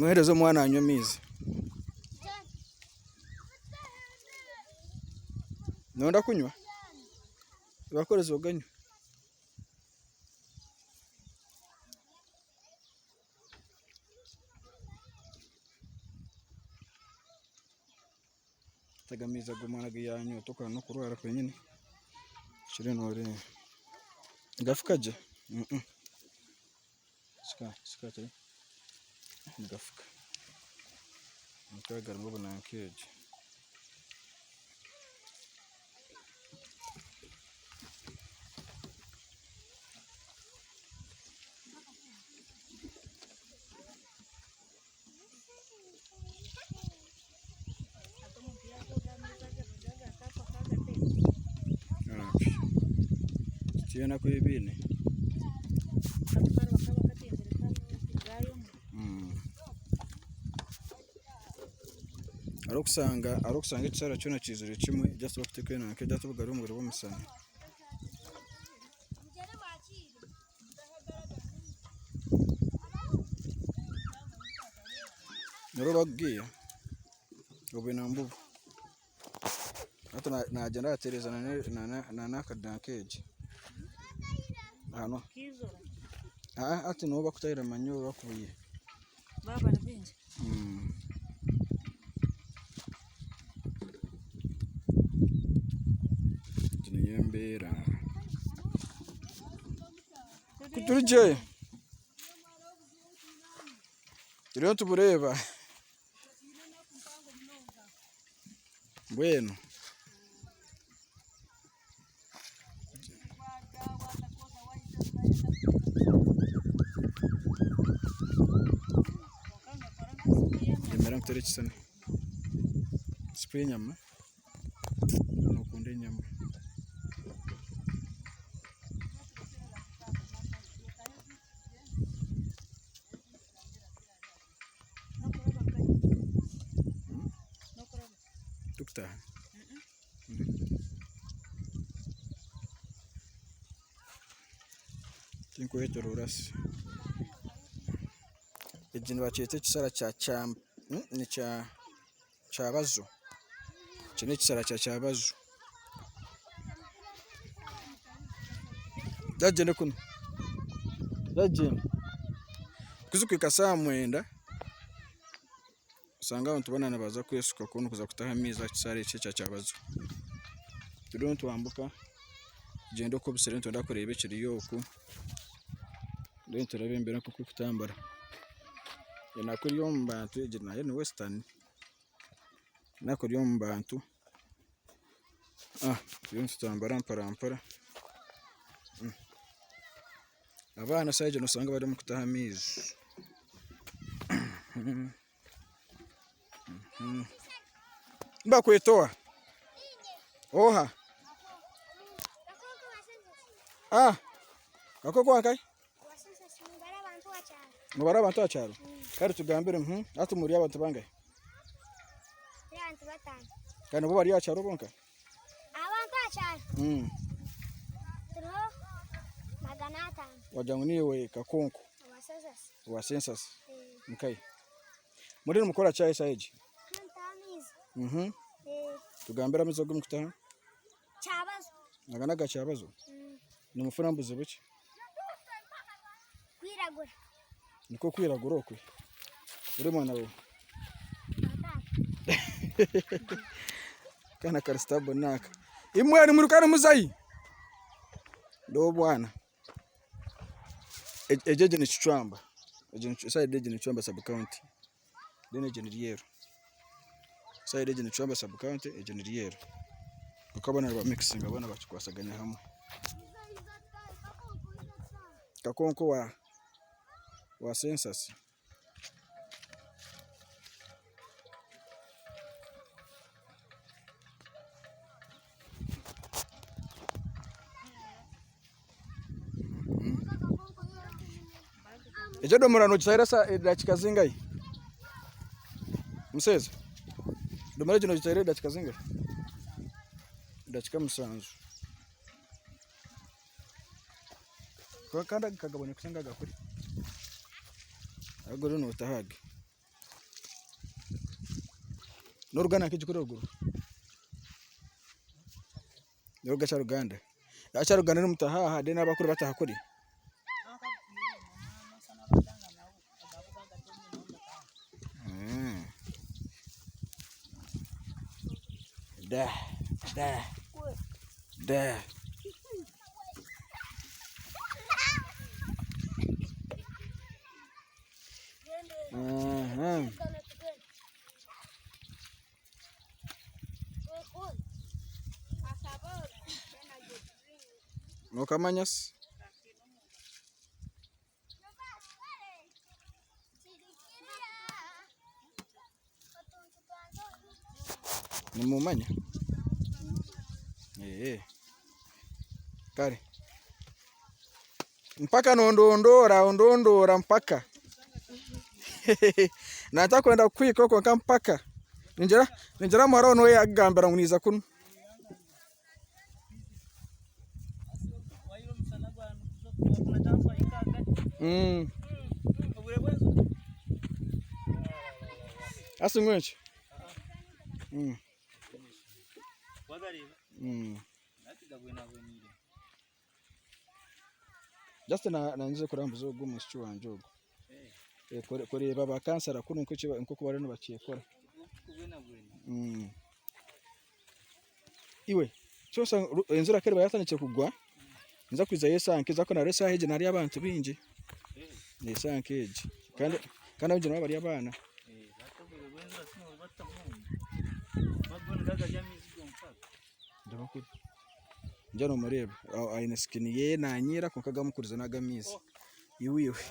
Muhereze omwana anywe amaizi. Noyenda kunywa? Nibakuhereza oganywe. Aga amaizi agu omwana agu yanywa tokuhurira n'okurwara kwenyine okire noreeba. Nigafuka gye? Nigafuka kwonka garimu obunanka egi. Tihaine enaku ei baine. Hariho okusanga ekisharara kyona kiizire kimwe just barikuteeka enanka just gari omuriro gw'omushana. Nyowe bakugiiya obwina mbubu hati nagyenda natereeza nana akadanka egi hati niho bakutahira manya obu bakubwire. Egi niyo embeera. Ku turi gye turiyo nitubureeba mbwenu. Yemera nkutere ekishushani. Supu y'enyama, nokunda enyama. Tukutaaha. Tinkwetoroora se. Egi nibakyeta ekisara kya kyabazo. Eki n'ekisara kya kyabazo. Gyenda kunu, gyenda. Kuzikuhika saaha mwenda. Osanga abantu boona nibaza kwesuka kunu kuza kutaha amaizi aha kisare eki ekya Kyabazu. Turiyo nitwambuka tugyenda oku obuseri nitwenda kureeba ekiriyo oku then turabe embeera nk'oku erikutambura. Enaku eri omu bantu egi nayo ni western, enaku eri omu bantu turiyo nitutambura mpora mpora. Abaana saaha egi noshanga bari omu kutaha amaizi. Nibakweta oha? Oha? Kakooko owa nkahi? Nobara abantu aha kyaro? Kare tugambire hati muri abantu bangahi? Kandi nibo bari aha kyaro bonka? Abantu aha kyaro turiho 500. Wagira ngu niiwe Kakonko Owa sensasi. owa sensasi nkahi? Muri nimukora ki aha eshaaha egi? Nitaha amaizi. Tugambire amaizi agu murikutaha. Kyabazo. Aga n'aga kyabazo? Nimufuna buzibu ki? Kwiragura. Nikwo kwiragura okwe? Ori mwana wa? Akaana kari stubborn aka. Imwe nimwiruka nimuza hi? Reeba obwana. Egi egi ni kicwamba. Sayidi egi ni kicwamba sub county. Then egi ni rweru. Sayidi egi ni kicwamba sub county egi ni rweru. Kwonka boona nibamikisinga boona bakikwasaganya hamwe. Kakonko wa sensasi. Egi edomora nogitahira edakika zingahi? Museza, edomora egi nogitahira edakika zingahi? Edakika 7. Kandi aga kagaboneka kushanga agakuri. Ago rero notaha age. N'oruga nanka kuri oruguru? N'oruga Kyaruganda? Kyaruganda nimutaha aha then abakuru bataha kuri? Da da da. Nokamanya se? Nimumanya? Eeh kare mpaka nondondoora ondondoora mpaka natakwenda kukuhika kwonka mpaka ningira ningira muhara we niwe yakugambira ngu niiza kunu. Hati mbwenu ki? Just nangye kurambuza ogu omwishiki wangye ogu. Kureeba ba kansara kunu nk'oku bariyo nibakyekora. Iwe enjura ku eriba yatandikire kugwa, ninza kwijayo eshaaha nk'egi ahakuba naareeba eshaaha egi hariyo abantu baingi, eshaaha nk'egi kandi abaingi nibaba bari abaana. Ningira nomureeba aine sikini ye nanyiira kwonka agamukurize n'agamaizi iwe iwe.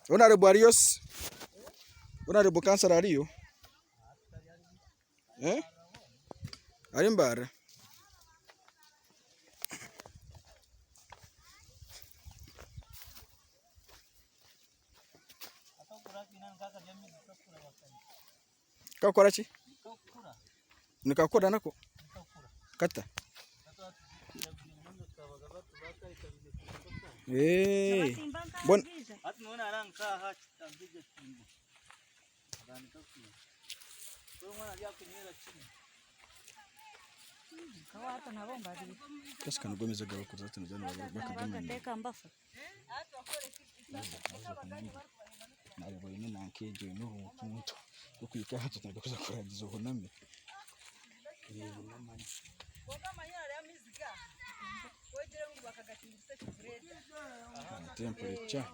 Honourable ariyo se? Honourable kansara ariyo? Eh? Ari Mbarara? Kakukora ki? Nikakura nako? Kata? Eeh. Mbwenu Nareeba oine nanka egyo oine oruntuntu rw'okuhika aha otandika kuza kuragiza ohuname. Temperature.